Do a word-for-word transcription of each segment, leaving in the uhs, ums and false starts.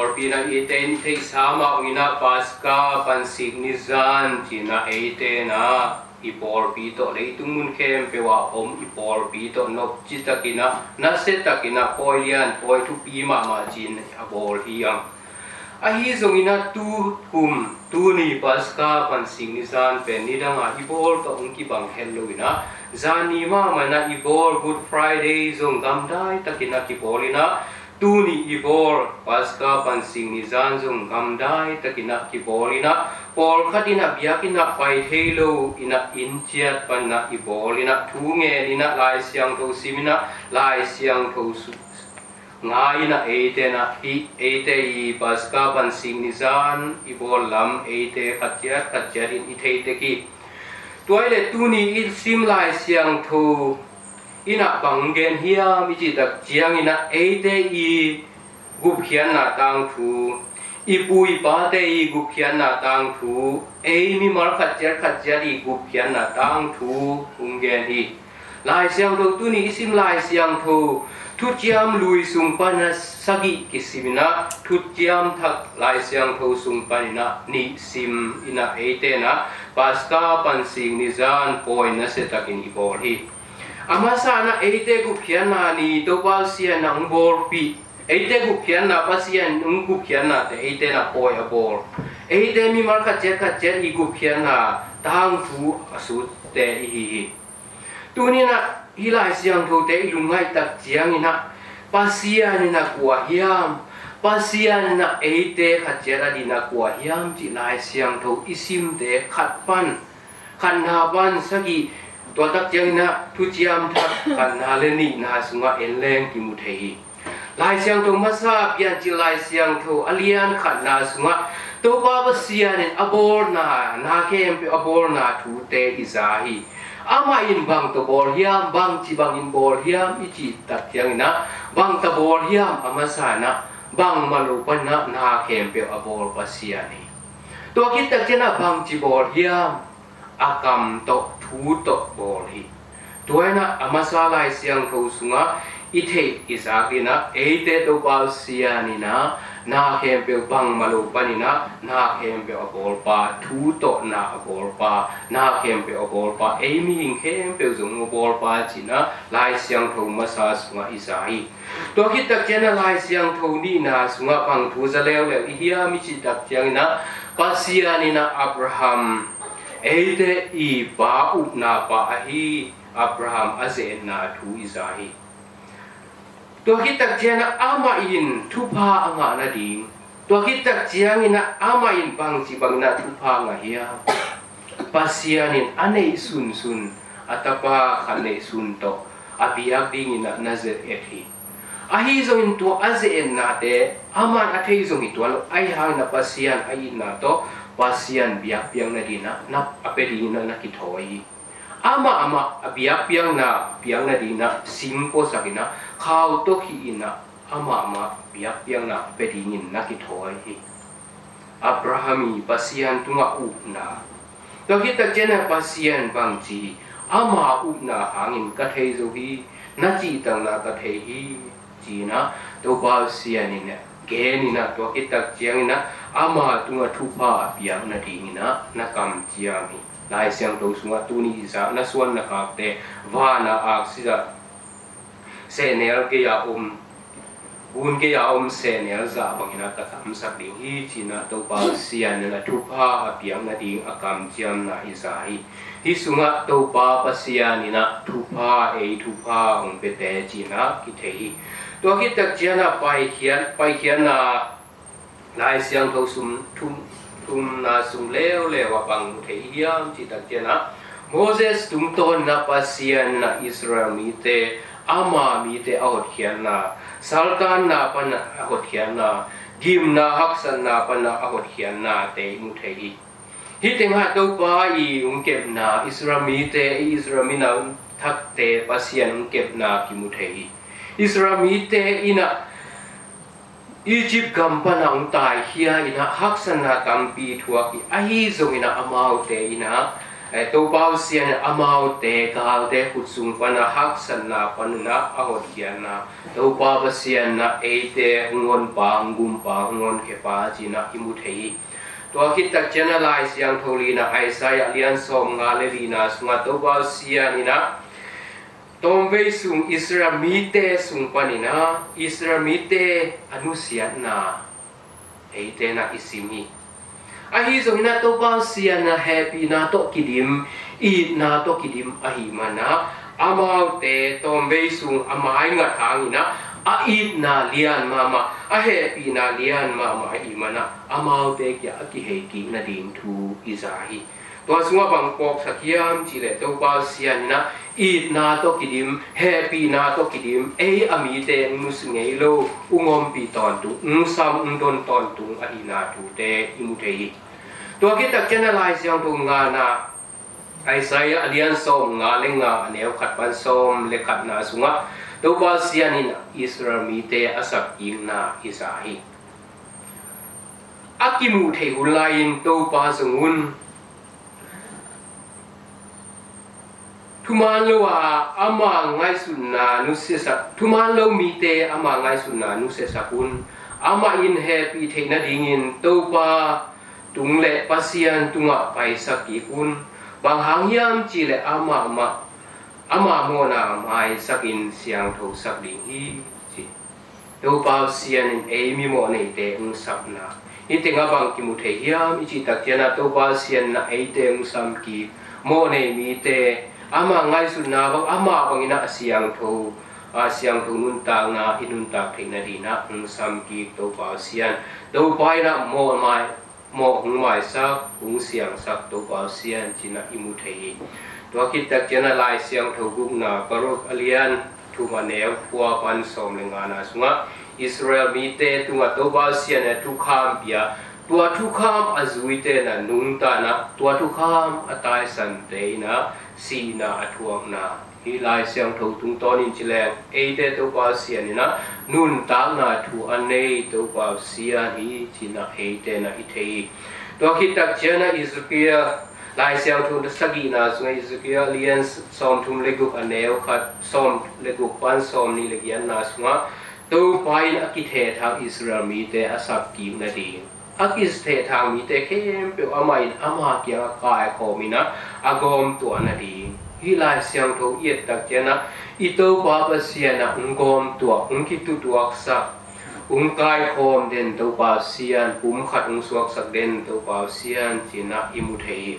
Pawlpi in ah eite in i theihsa mah bangin ah Paska pansik nizan ci-in ah eite in ah i pawlpi tawh, leitung mun khempeuh ah om i pawlpi tawh nopci takin ah, nasia takin ah, pawi lian, pawi thupi mahmah ci-in a bawl hi hang. Ahi zongin ah tu kum, tuni Paska pansik nizan pen nidang a i bawl tawh hong kibang het lo in ah, zan ni mahmah in ah i bawl Good Friday zong gamdai takin ah kibawl in ah, tuni i bawl Paska pansik nizan zong gamdai takin ah kibawl in ah, pawlkhat in ah biakinn ah pai thei lo in ah inn ciat pan ah i bawl in ah, thu ngen in ah, Lai Siangtho sim in ah, Lai Siangtho su- ngai in ah eite in ah hih eite i Paska pansik nizan i bawl lam eite khat ciat khat ciat in i thei tek hi. Tua hi leh tuni i sim Lai Siangtho in ah bang gen hiam i cih tak ciangin ah eite i gupkhiatna tangthu, i pu i pate i gupkhiatna tangthu, ei mimal khat ciat khat ciat i gupkhiatna tangthu hong gen hi. Lai Siangtho, tuni i sim Lai Siangtho, Thuciam Lui sung pan ah sagih kisim in ah, Thuciam Thak Lai Siangtho sung pan in ah nih sim in ah eite in ah Paska pansik nizan pawi nasia takin i bawl hi. A masa in ah eite gupkhiatna ni Topa Pasian in ah hong bawlpih, eite gupkhiatna Pasian in hong gupkhiatnate eite in ah pawi a bawl, eite mimal khat ciat khat ciat i gupkhiatna tangthu a sutte i hi hi. Tuni in ah hih Lai Siangthote i lungngaih tak ciangin ah Pasian in ah kua hiam, Pasian in ah eite khat ciat a dingin ah kua hiam cih Lai Siangtho i simte khat pan, khatna pan sagih, tua tak ciangin ah Thuciam Thak khatna le nihna sungah en leng kimu thei hi. Lai Siangtho masa Piancil Lai Siangtho a lian khatna sungah Topa Pasian in a bawlna, na khempeuh a bawlna thute i za hi. Amah in bang tawh bawl hiam, bangci bangin bawl hiam i cih tak ciangin ah, bang tawh bawl hiam, a masa in ah bangmah lo pan in ah na khempeuh a bawl Pasian hi. Tua khit tak ciangin ah bangci bawl hiam, a kam tawh, thu tawh bawl hi. Tua in ah a masa Lai Siangtho sungah i theih i zak in ah eite Topa Pasian in ah na khempeuh bangmah lo pan in ah na khempeuh a bawlpa, thu tawh na a bawlpa, na khempeuh a bawlpa, ei mihing khempeuh zong a bawlpa ci-in ah Lai Siangtho masa sungah i za hi. Tua khit tak ciangin ah Lai Siangtho nihna sungah bang thu za leuleu i hiam i cih tak ciangin ah Pasian in ah Abraham, eite i pa upna pa ahi Abraham a ze-etna thu i za hi. Tua khit tak ciangin ah amah in thupha a ngah nading, tua khit tak ciangin ah amah in bangci bangin ah thupha a ngah hiam? Pasian in a neih sunsun, a tapa khat neih sun tawh a biak dingin ah na ze-et hi. Ahi zongin tua a ze-etnate amah in a thei zong hi tuan lo, ahi hangin ah Pasian a itna tawh Pasian biakpiak nadingin ah na, a pia dingin ah na kithawi hi. Amah amah a biakpiakna piak nadingin ah singpuasak in ah, khau tawh khih in ah amah amah biakpiakna pia dingin na kithawi hi. Abraham i Pasian tungah upna. Tua khit tak ciangin ah Pasian bangci, ama upna hangin ka thei zo hi, na cihtakna ka thei hi, ci-in ah Topa Pasian in ah gen in ah, tua khit tak ciangin ah ama tungah thupha a piak nadingin ah na kamciam hi. Lai Siangtho sungah tuni i zak na suan na khakte, van a aksi zah sehnel gei-a om, gun gei-a om sehnel zah bangin ah ka tamsak ding hi, ci-in ah Topa Pasian in ah thupha a piak nading a kamciamna i za hi. Hih sungah Topa Pasian in ah thupha, ei thupha hong piate ci-in ah kithei hi. Tua khit tak ciangin ah Paikhiat, Paikhiatna Lai Siangtho sung thum, thumna sung leuleu ah bang mu thei hiam cih tak ciangin ah, Moses tungtawn in ah Pasian in ah Israel mite, ama mite a hotkhiatna, saltanna pan a hotkhiatna, gimna haksatna pan a hotkhiatnate i mu thei hi. Hih tengah Topa i hong kepna, Israel mite, i Israel mi nau thakte Pasian hong kepna kimu thei hi. Israel mite in ah Egypt gam pan a hong taikhia in ah haksatna tampi thuak hi. Ahi zongin ah amaute in ah Topa Pasian in amaute galte khut sung pana haksatna panin ah a hotkhiatna, Topa Pasian in ah eite hong honpa, hong gumpa, hong honkhiapa ci-in ah i mu thei hi. Tua khit tak ciangin ah Lai Siangtho lian ah Isaiah lian sawmnga le lina sungah Topa Pasian in ah tawmvei sung Israel mite sung panin ah Israel mite a nusiatna eite in ah i sim hi. Ahi zongin ah Topa Pasian in ah hehpihna tawh kidim, itna tawh kidim ahih manin ah amaute tawmvei sung a maingat hangin ah a itna lian mahmah, a hehpihna lian mahmah ahih manin ah amaute kiang a kihei kik nading thu i za hi. Tua sungah bang phawksak hiam cih leh Topa Pasian in ah itna tawh kidim, hehpihna tawh kidim, ei a mite hong nusia ngei lo, hong ompih tawntung, hong sam, hong don tawntung ahihna thute i mu thei hi. Tua khit tak ciangin ah Lai Siangtho ngan ah Isaiah a lian sawmnga le nga, a neu khat pan sawm le khatna sungah Topa Pasian in Israel mite a sapkikna i za hi. A kimuh theih hun lai-in Topa zong un, thuman lo a ama ngaihsutna nusiasak, thuman lo mite ama ngaihsutna nusiasak un. Amah in hehpih theih nadingin Topa tung le Pasian tungah paisak kik un. Bang hang hiam cih leh amah mah, ama mawhna maisakin siangthosak ding hi, ci. Topa Pasian in ei mi mawhneite hong sapna, hih tengah bang kimu thei hiam i cih tak ciangin ah Topa Pasian in ah eite hong sam kik, mawhnei mite, ama ngaihsutna bang, amah bangin ah a siangtho, a siangtho nuntakna i nuntak theih nadingin ah hong sam kik Topa Pasian. Topa in ah mawhmai, mawh hong maisak, hong siangsak Topa Pasian ci-in ah i mu thei hi. Tua khit tak ciangin ah Lai Siangtho gukna Baruch a lian thum, a neu kua pan sawm le ngana sungah Israel mite tungah Topa Pasian in ah thukham pia, tua thukham a zuite in ah nungta in ah, tua thukham a taisante in ah sihna a thuakna, hih Lai Siangtho tungtawnin ci leng eite Topa Pasian in ah nuntakna thu a nei Topa Pasian hi ci-in ah eite in ah i thei hi. Tua khit tak ciangin ah Ezekiel, Lai Siangtho sagihna sungah Ezekiel lian sawmthum le guk, a neu khat, sawm le guk pan sawmnih le giatna sungah Topa in a kithehthang Israel mite a sapkik nading, a kithehthang mite khempeuh amah in ama kiangah kaikhawm in ah a gawmtuah nading, hih Lai Siangtho i et tak ciangin ah i Topa Pasian in ah hong gawmtuah, hong kitutuaksak, hong kaikhawm den Topa Pasian, pumkhat hong suaksak den Topa Pasian ci-in ah i mu thei hi.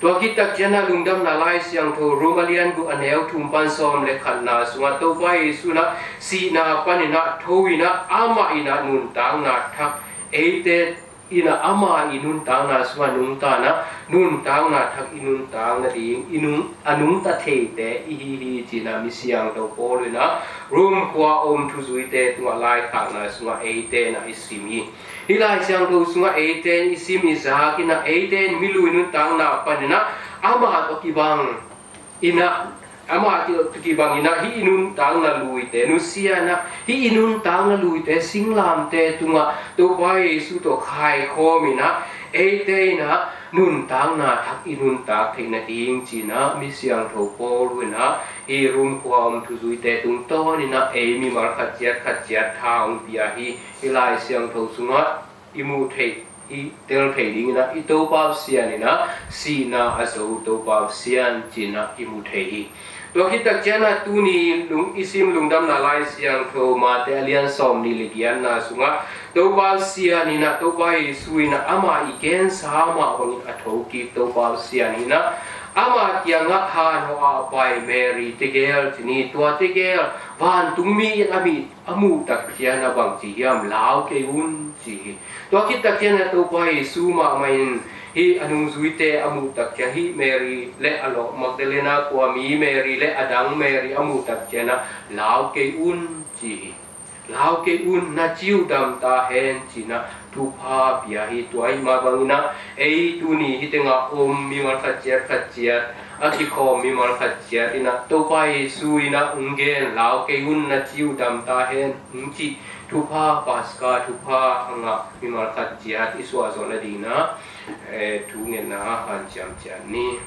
Tua khit tak ciangin ah Lungdamna Lai Siangtho Rom a lian guk, a neu thum pan sawm le khatna sungah Topa Jesu in ah sihna panin ah tho in ah amah in ah nuntakna thak, eite in ah ama i nuntakna sungah nungta in ah nuntakna thak i nuntak nading, i nung, a nungta theite i hi hi ci-in ah Misiangtho Paul in ah Rom khua a om thuzuite tungah laikhakna sungah eite in ah i sim hi. Hih Lai Siangtho sungah eite in i sim i zak in ah eite in milui nuntakna panin ah amah tawh kibang in ah, amah tawh kibang in ah hih i nuntakna luite nusia in ah, hih i nuntakna luite singlamteh tungah Topa Jesu tawh kaikhawm in ah eite in ah nuntakna thak i nuntak theih nading ci-in ah Misiangtho Paul in ah hih Rom khua a om thuzuite tungtawn in ah ei mimal khat ciat khat ciat tha hong pia hi. Hih Lai Siangtho sungah i muh theih, i tel theih dingin ah i Topa Pasian in ah sihna a zo Topa Pasian ci-in ah i mu thei hi. Tua khit tak ciangin ah tuni lung, i sim Lungdamna Lai Siangtho Mate a lian sawmnih le giatna sungah Topa Pasian in ah, Topa Jesu in ah ama i gensa mah bangin a thokik Topa Pasian in ah ama kiangah hanhawh a pai Mary tegel ci ni, tua tegel vantungmi in a mi a muh tak ciangin ah bang ci hiam, lau kei un ci hi. Tua khit tak ciangin ah Topa Jesu mahmah in hih a nungzuite a muh tak ciang, hih Mary le a lawh Magdalena khuami Mary le a dang Mary a muh tak ciangin ah lau kei un ci hi. Lau kei un, na ci uh dam ta hen ci-in ah thupha pia hi. Tua ahih mah bangin ah ei tuni hih tengah om mimal khat ciat khat ciat, a kikhawm mimal khat ciat in ah Topa Jesu in ah hong gen, lau kei un, na ci uh dam ta hen hong cih thupha, Paska thupha a ngah mimal khat ciat i suahzawh nadingin ah, eh, thungetna hanciam ciat ni.